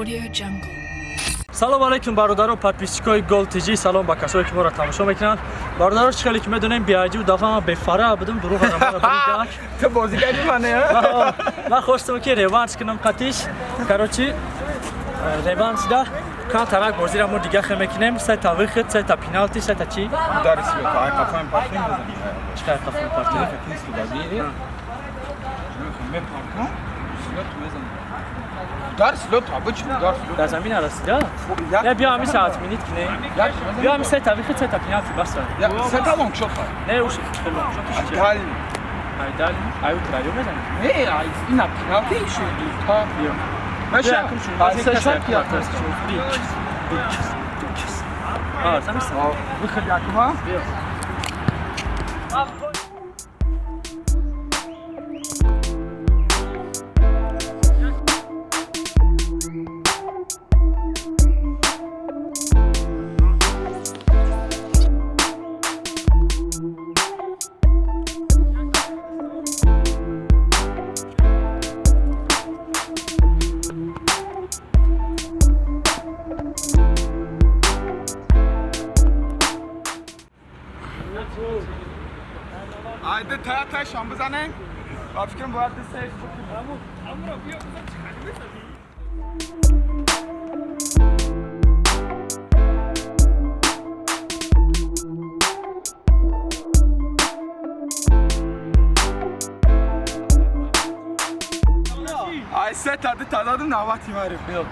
Audio Jungle. Салом алейкум, бародаро, подписчикои Гол ТЖ. Салом ба касое, ки моро тамошо мекунанд. Бародаро, чӣ хеле ки медонем, биаҷиб дафъа ман бефара будам, дурӯғ рамара буридак. Ту бозигари мане? Ман хостам, ки реванш кунам қатиш. Короче, реванш да камтарак бозиро мо дига хе мекунем. Сета выход, сета пеналти, сета чӣ? Удари слета, ай қафоем партем бизани. Чӣ кар қафои партем? Мепаркам, слет мезанам. Удар слет, обычный удар слет. Дар замин арасида? Не, биё ҳами саат минут кине. Биё ҳами сета выход, сета пеналти, баса. Сета лонгшот. Не, уш лонгшот. Дальний. Ай дальний, ай утраё мезанем. Не, ай ина пеналти шу та. Биё. Маша, ай се шот я. А, замиса. Выход якума. Биё. Айда та та шам бизанем. Ба фикрам бояд сейф бикунем. Амро биё, бизан, чӣ хеле мезанӣ? Ай се та ду та дадим, навбати марем. Биё.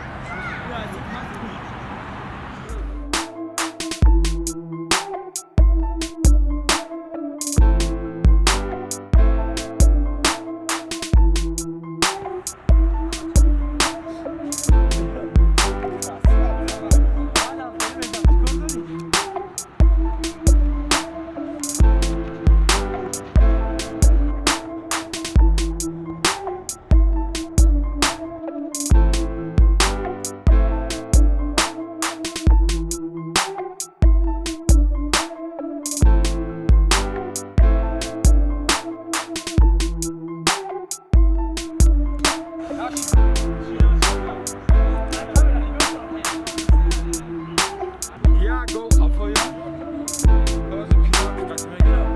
Як гол қафоя. Ҳозир пеналти қати мегирам.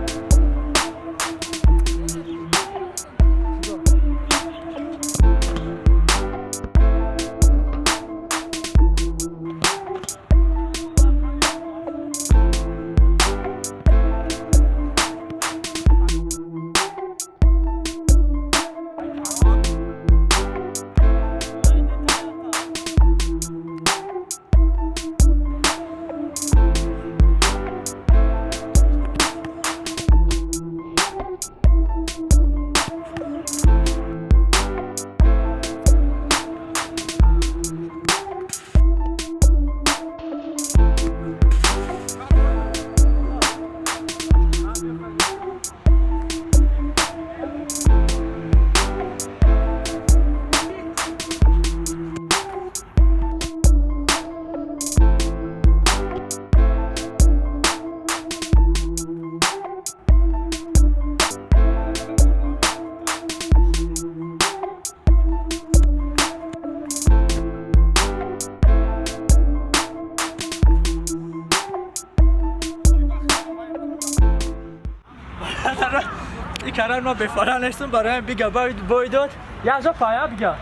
И карар ман бефара нестам, бароям бига бой дод. Як ҷо пая бига.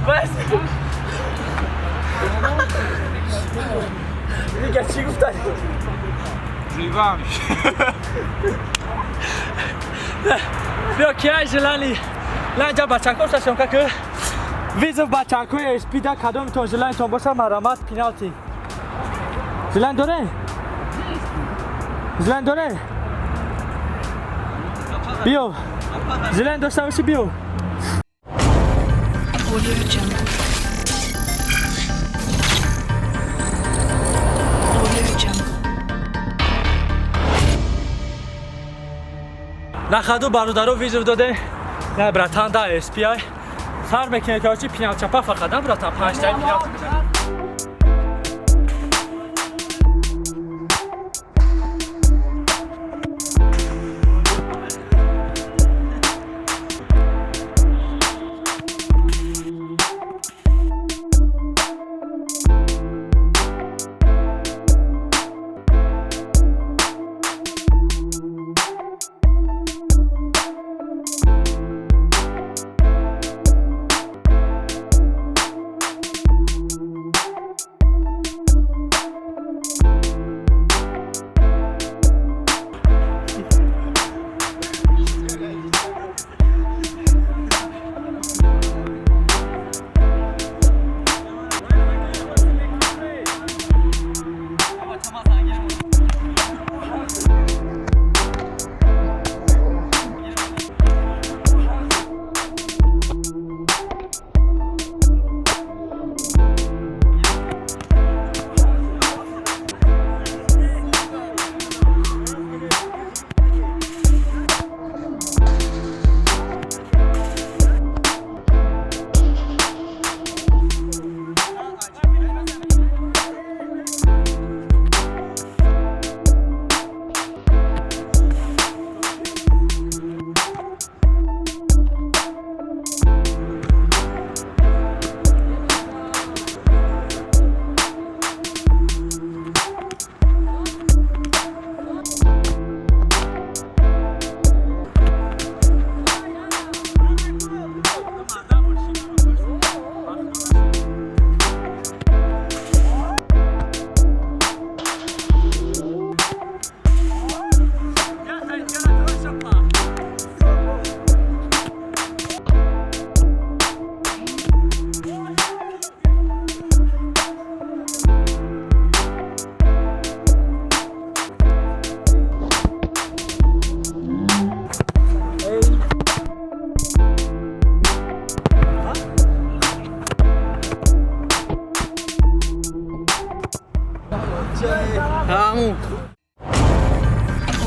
Бас. Дига чӣ гуфтани? Реванш. Биё, кия желание ланҷа бачако шашонка ки вызов бачакои спида, кадомитон желаниетон боша, марамат, пеналти. Желание доре? Желание доре? Биё. Желание дошта бошӣ, биё. Audio Jungle. Audio Jungle. На ходу бародаро вызов додем. На, братан, да, SPI. Сар мекунем, короче, пенал чапа фақат, да, братан, панҷтаи пеналти мезанем.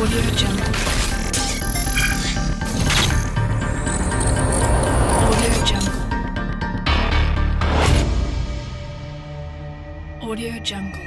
Audio Jungle. Audio Jungle. Audio Jungle.